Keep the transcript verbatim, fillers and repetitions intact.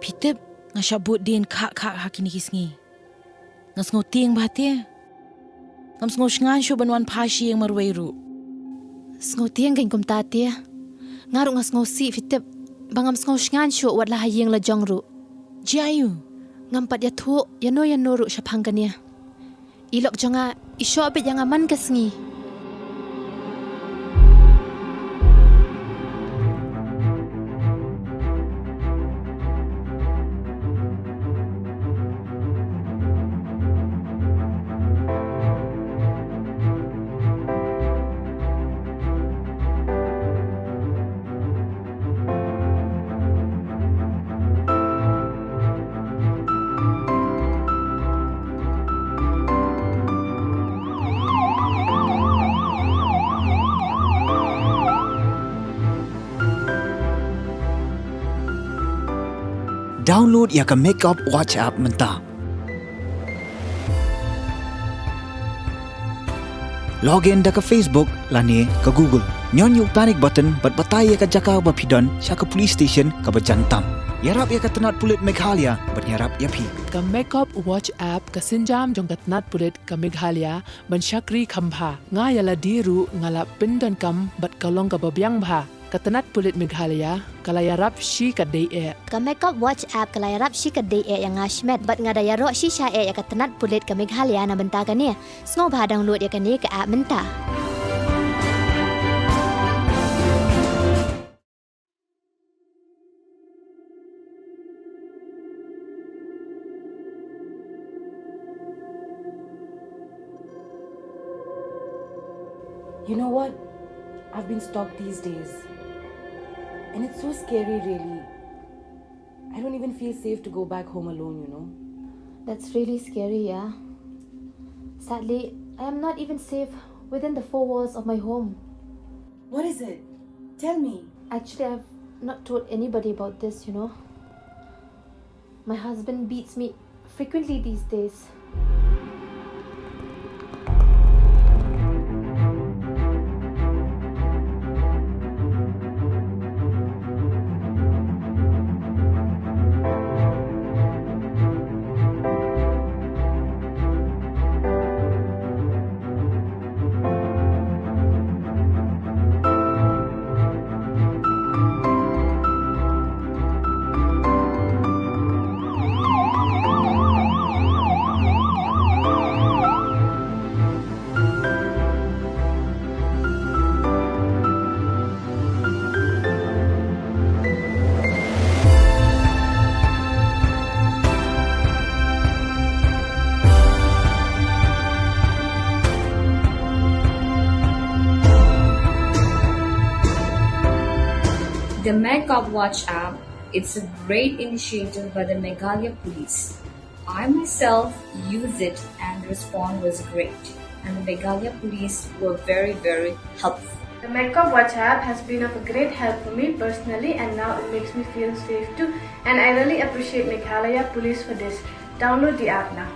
Phi tip, nga shah bud dien khak khak ha kini ki sngi. Nga sngewtieng bha te. Ngam sngew shngain shuh ban wan pha shi ïing marwei ruh. Sngewtieng keiñ kumta te. Nga ruh nga sngewsih phi tip. Ba ngam sngew shngain shuh wat la ha ïing la jong ruh. Jia ïu. Ngam pat ïathuh, ïano ïano ruh shaphang kane. I lok jong nga, i shoh beit ïa nga man ka sngi. Download ïa ka Makeup Watch app mynta. Log in da ka Facebook lane ka Google. Ñion ïa u panic button bad batai ïa ka jaka ba phi don sha ka police station kaba jan tam. Ïarap ïa ka tnat pulit Meghalaya ban ïarap ïa phi. Ka Makeup Watch app, ka sienjam jong ka tnat pulit ka Meghalaya ban shakri kham bha. Nga ïa lade ruh nga la pyndonkam bad ka long kaba biang bha. Ka tnat pulit Meghalaya ka la ïarap shi katdei eh. Ka Makeup Watch app ka la ïarap shi katdei eh ïa nga shimet, bad nga da ïaroh shisha eh ïa ka tnat pulit ka Meghalaya na bynta kane. Sngewbha download ïa kane ka app mynta. You know what? I've been stalked these days. And it's so scary, really. I don't even feel safe to go back home alone, you know. That's really scary, yeah. Sadly, I am not even safe within the four walls of my home. What is it? Tell me. Actually, I've not told anybody about this, you know. My husband beats me frequently these days. The Makeup Watch app, it's a great initiative by the Meghalaya Police. I myself use it and the response was great. And the Meghalaya Police were very, very helpful. The Makeup Watch app has been of a great help for me personally, and now it makes me feel safe too. And I really appreciate Meghalaya Police for this. Download the app now.